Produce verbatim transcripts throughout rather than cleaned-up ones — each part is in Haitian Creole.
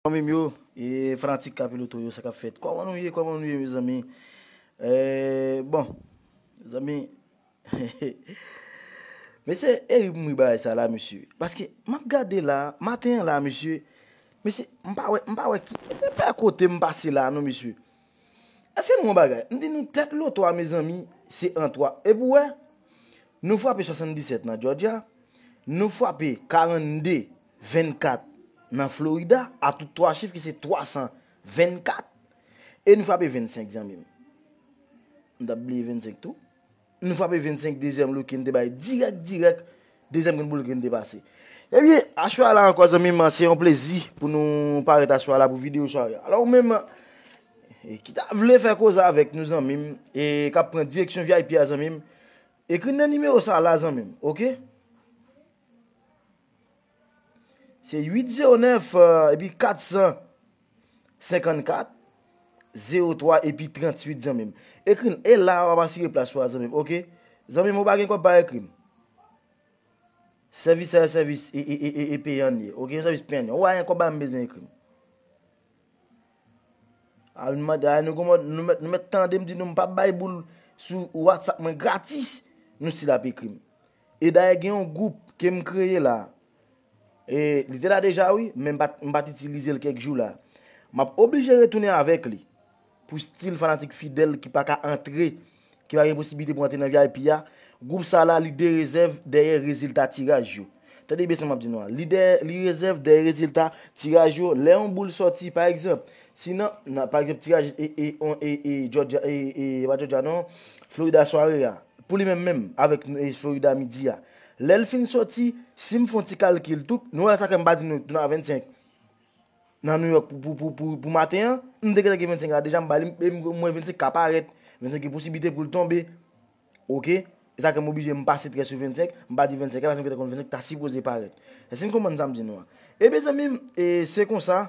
Zanmi m yo, e fanatik Kapiloto yo, sa k ap fèt? Kòman nou ye? Kòman nou ye, mezanmi? Eh, bon, zanmi, mesye, e ri pou m ri bagay sa la, mesye. Paske m ap gade la, maten an la, mesye, mesye, m pa wè, m pa wè ki, e pa kote m pase la, non, mesye. Èske nou wè yon bagay? M di nou tèt loto a, mezanmi, se an twa. E pou wè, nou frape swasanndisèt nan Georgia, nou frape karannde vennkat nan Florida, a tout twa chif ki se twa san vennkat, e nou frape vennsenk, zanmi m. M t ap bliye vennsenk tou. Nou frape vennsenk dezyèm loke n te bay dirèk, dirèk, dezyèm grenn boul ke n te pase. Ebyen, aswè a la ankò, zanmi m, se yon plezi pou nou parèt aswè a la pou videyo sware. Alò, ou menm, e, ki ta vle fè koze avèk nou, zanmi m, e k ap pran direksyon V I P a, zanmi m, ekri nan nimewo sa la, zanmi m, oke? Se uit zewo nèf, eh, epi kat san senkannkat, zewo twa epi tranntuit, zanmi m. Ekri l, e la w ap asire plas ou a, zanmi m, oke? Zanmi m, ou pa gen kòb, pa ekri m. Sèvis sa, sèvis e, e, e, e, e peyan li ye, oke? Yon sèvis peyan li. Ou pa gen kòb, pa menm bezwen ekri m. A, nou mande, a, nou kòman, nou mèt, nou mèt tande m di nou m p ap bay boul sou WhatsApp mwen gratis, nou still ap ekri m. E dayè gen yon gwoup ke m kreye la. E li te la deja wi, men m pa t, m pa t itilize l kèk jou la. M ap oblije retounen avèk li. Pou still fanatik fidèl ki pa ka antre, ki pa gen posiblite pou antre nan V I P a, gwoup sa la, li de rezèv dèyè rezilta tiraj yo. Tande byen sa m ap di nou an. Li dèyè, li rezèv dèyè rezilta tiraj yo. Lè yon boul sòti, pa egzanp, si nan, nan, pa egzanp, tiraj e, e, on, e, e, Georgia, e, e, pa Georgia non, Florida sware a. Pou li menm menm, avèk, e, Florida midi a. Lè l fin sòti, si m fè yon ti kalkil tou, nou wè sa ke m pa di nou, nou a vennsenk. Nan New York pou, pou, pou, pou, pou maten an, m te gentan gen vennsenk la deja, m ba li, m, m, mwen vennsenk ka parèt, vennsenk gen posiblite pou l tonbe. Oke? E sa ke m oblije m pase trè sou vennsenk, m pa di vennsenk la, paske m gentan konn vennsenk ta sipoze parèt. Èske n konprann sa m di nou an? Ebyen, zanmi m, e se konsa,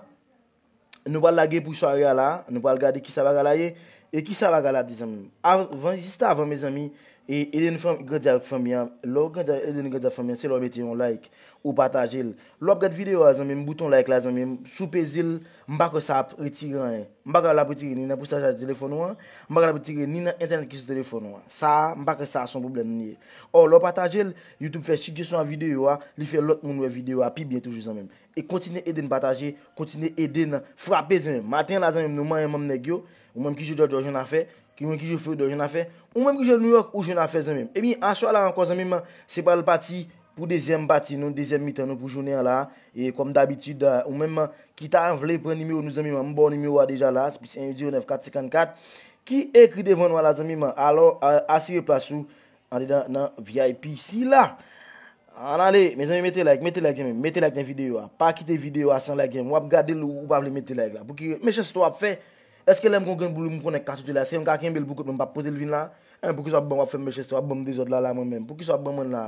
nou pral lage pou sware a la, nou pral gade kisa bagay la ye, e kisa bagay la di, zanmi m. Avan, jis avan, mezanmi, e, ede n fanm, grandi avèk fanmi an. Lè w grandi, ede n grandi avèk fanmi an, se lè w mete yon like, ou pataje l. Lè w ap gad videyo a, zanmi m, bouton like la, zanmi m, si w peze l, m pa kwè sa ap retire anyen. M pa kwè l ap retire ni nan pousantaj telefòn ou an, m pa kwè l ap retire ni nan entènèt ki sou telefòn ou an. Sa a, m pa kwè sa a se yon pwoblèm li ye. Ò, lè w pataje l, YouTube fè sijesyon a videyo a, li fè lòt moun wè videyo a pi byen toujou, zanmi m. E kontinye ede n pataje, kontinye ede n frape, zanmi m. Maten an la, zanmi m, nou manyen manm nèg yo. Ou menm ki jwe Jòjò, jwenn afè. Ki menm ki jwe Florida, jwenn afè. Ou menm ki jwe New York, ou jwenn afè, zanmi m. Ebyen, aswè la ankò, zanmi m, se pral pati pou dezyèm pati nou, dezyèm mitan nou pou jounen an la. E kòm dabitid, ou menm ki ta vle pran nimewo nou, zanmi m, m ba w nimewo a deja la, se plis en zewo nèf kat senkannkat. Ki ekri devan nou a la, zanmi m. Alò, a, asire plas ou andedan nan V I P sila. Ann ale, mezanmi, mete like, mete like, zanmi m, mete like nan videyo a. Pa kite videyo a san like, zanmi m. W ap gade l, ou pa vle mete like la. Pouki, mechanste w ap fè? Èske lè m gon grenn boul m konnen k ka soti la, èske m ka kenbe l pou kont mwen, m p ap pote l vin la? Hein, poukisa w ap ban, w ap fè m mechanste, w ap ban m dezòd la, la, mwen menm? Poukisa w ap ban mwen la?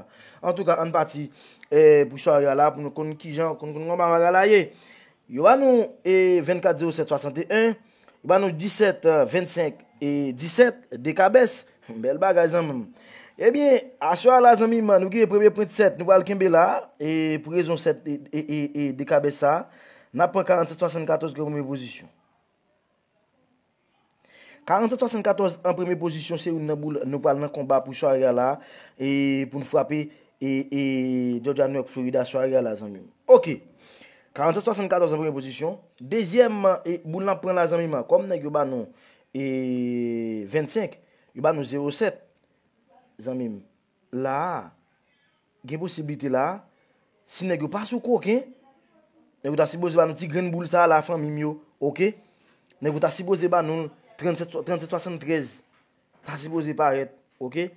Antouka, ann pati, eh, pou sware a la, pou nou konn kijan, konn, konn kòman bagay la ye. Yo ba nou, e, vennkat zewo sèt swasanteyen, yo ba nou disèt, e, vennsenk, e, disèt, dekabès. Bèl bagay, zanmi m. Ebyen, aswè a la, zanmi m, nou gen premye pwen sèt, nou pral kenbe la, e, pou rezon sèt, e, e, e, e, dekabès sa, n ap pran karannsèt swasannkatòz kòm premye pozisyon. Karannsèt swasannkatòz an premye pozisyon, se youn nan boul nou pral nan konba pou sware a la, e pou n frape, e, e, Georgia, New York, Florida, sware a la, zanmi m. Oke. Karannsèt swasannkatòz an premye pozisyon. Dezyèm, e, boul n ap pran la, zanmi m, kòm nèg yo ba nou, e, vennsenk, yo ba nou zewo sèt, zanmi m. La a, gen posiblite la a, si nèg yo pa sou koken, nèg yo ta sipoze ba nou ti grenn boul sa a la, fanmi m yo, oke? Nèg yo ta sipoze ba nou l, trannsèt, trannsèt swasanntrèz, ta sipoze parèt, oke?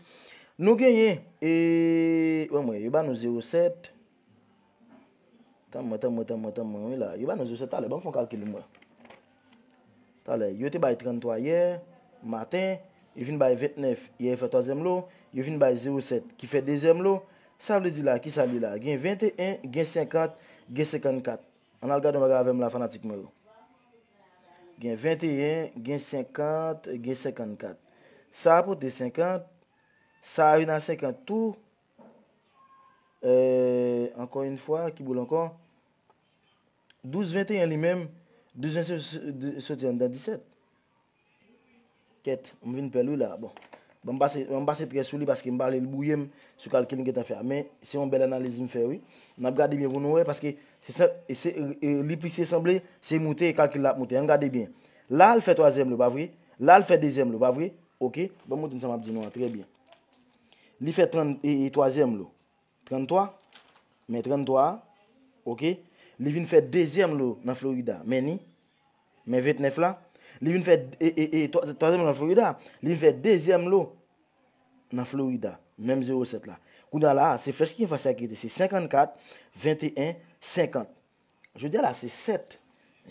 Nou genyen, e, wè mwen, yo ba nou zewo sèt, Tann mwen, tann mwen, tann mwen, tann mwen, wi la. Yo ba nou zewo sèt talè, ban m fè yon kalkil mwen. Talè, yo te bay tranntwa yè maten, yo vin bay ventnèf yè, yo fè twazyèm lo, yo vin bay zewo sèt ki fè dezyèm lo. Sa vle di la, kisa li la? Gen venteyen, gen senkant, gen senkannkat. Ann al gade yon bagay avè m la, fanatik mwen yo. Gen venteyen, gen senkant, gen senkannkat. Sa a pote senkant, sa a vin a senkant tou. Eh, ankò yon fwa, ki boul ankò? Douz venteyen li menm, Douz ven soti anndan disèt. Kèt, m vin pè l wi la. Bon. Ban m pase, ban m pase trè sou li paske m pa vle l bwouye m sou kalkil m gentan fè a. Men, se yon bèl analiz m fè wi. N ap gade byen pou nou wè paske se, se, e se, e, e, li plis resanble, se moute, e kalkil la ap moute. Ann gade byen. La, l fè twazyèm lo, pa vre? La, l fè dezyèm lo, pa vre? Oke? Ban m montre n sa m ap di nou an trè byen. Li fè trann, e, e, twazyèm lo. Tranntwa, men tranntwa a, oke? Li vin fè dezyèm lo nan Florida. Men ni, men ventnèf la, li vin fè, e, e, e, twa-, twazyèm lo nan Florida, li vin fè dezyèm lo nan Florida, menm zewo sèt la. Kounye a la, se flèch ki an fas sa ki rete, se senkannkat, venteyen, senkant. Jodi a la, se sèt.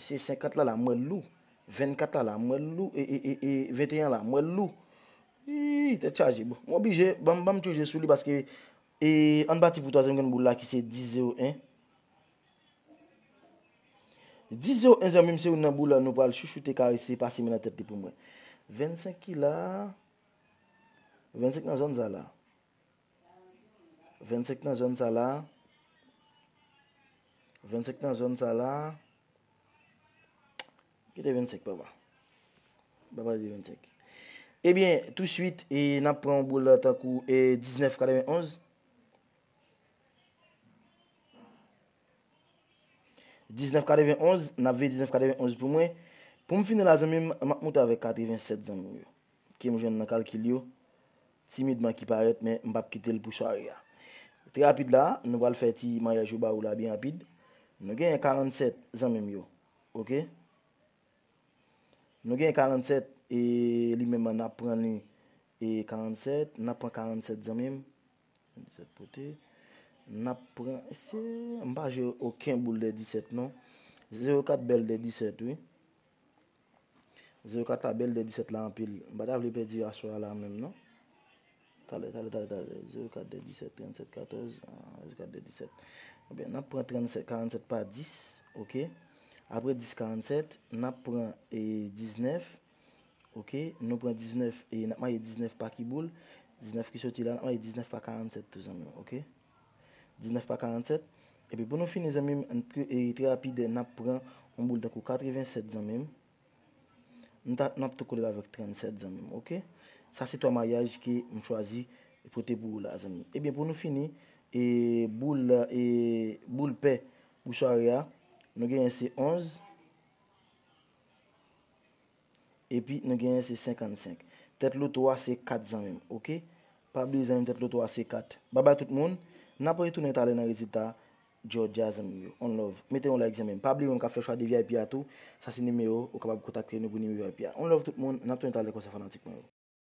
Se senkant la, la, m wè l lou. Vennkat la, la, m wè l lou. E, e, e, e, venteyen la, m wè l lou. Ii, tèt chaje. Bon, m oblije, ban m, ban m tchouje sou li paske, e, ann pati pou twazyèm grenn boul la ki se dis zewo en. Dis zewo en, zanmi m, se youn nan boul nou pral chouchoute, karese, pase men nan tèt li pou mwen. Vennsenk ki la. Vennsenk nan zòn sa la. Vennsenk nan zòn sa la. Vennsenk nan zòn sa la. Kite vennsenk, papa. Papa di vennsenk. Ebyen, touswit, e n ap pran yon boul tankou, e, diznèf katrevenonz. Diznèf katrevenonz, n ap veye diznèf katrevenonz pou mwen. Pou m fini la, zanmi m, m ap moute avèk katrevensèt, zanmi m yo. Ke m jwenn nan kalkil yo. Timidman ki parèt, men m p ap kite l pou sware a. Trè rapid la, nou pral fè ti mayaj yo ba ou la byen rapid. Nou genyen karannsèt, zanmi m yo. Oke? Nou genyen karannsèt, e li menm an, n ap pran li, e karannsèt, n ap pran karannsèt, zanmi m. Disèt pote. N ap pran, se, m pa jwe okenn boul de disèt, non. Zewo kat bèl de disèt, wi. Zewo kat la bèl de disèt la anpil. M pa ta vle pèdi aswè a la menm, non. Talè, talè, talè, talè. Zewo kat de disèt, trannsèt katòz, ah, zewo kat de disèt. Ebyen, n ap pran trannsèt, karannsèt pa dis, oke? Apre dis karannsèt, n ap pran, e, diznèf, oke? Nou pran diznèf, e n ap maye diznèf pa ki boul? Diznèf ki soti la, n ap maye diznèf pa karannsèt tou, zanmi m, oke? Diznèf pa karannsèt. Epi pou nou fini, zanmi m, n-, e, trè rapid, n ap pran yon boul tankou katrevensèt, zanmi m. Nou ta, n ap tou kole l avèk trannsèt, zanmi m, oke? Sa se twa mayaj ke m chwazi pote pou ou la, zanmi m. Ebyen, pou nou fini, e, boul, e, boul pè pou sware a, nou genyen se onz, epi nou genyen se senkannsenk. Tèt loto a se kat, zanmi m, oke? Pa bliye, zanmi m, tèt loto a se kat. Babay tout moun, n ap retounen talè nan rezilta Georgia, zanmi m yo. On love. Mete yon like, zanmi m. Pa bliye, ou menm k ap fè chwa de V I P a tou, sa se nimewo, ou kapab kontakte nou pou nimewo V I P a. On love tout moun, n ap tounen talè konsa, fanatik mwen yo.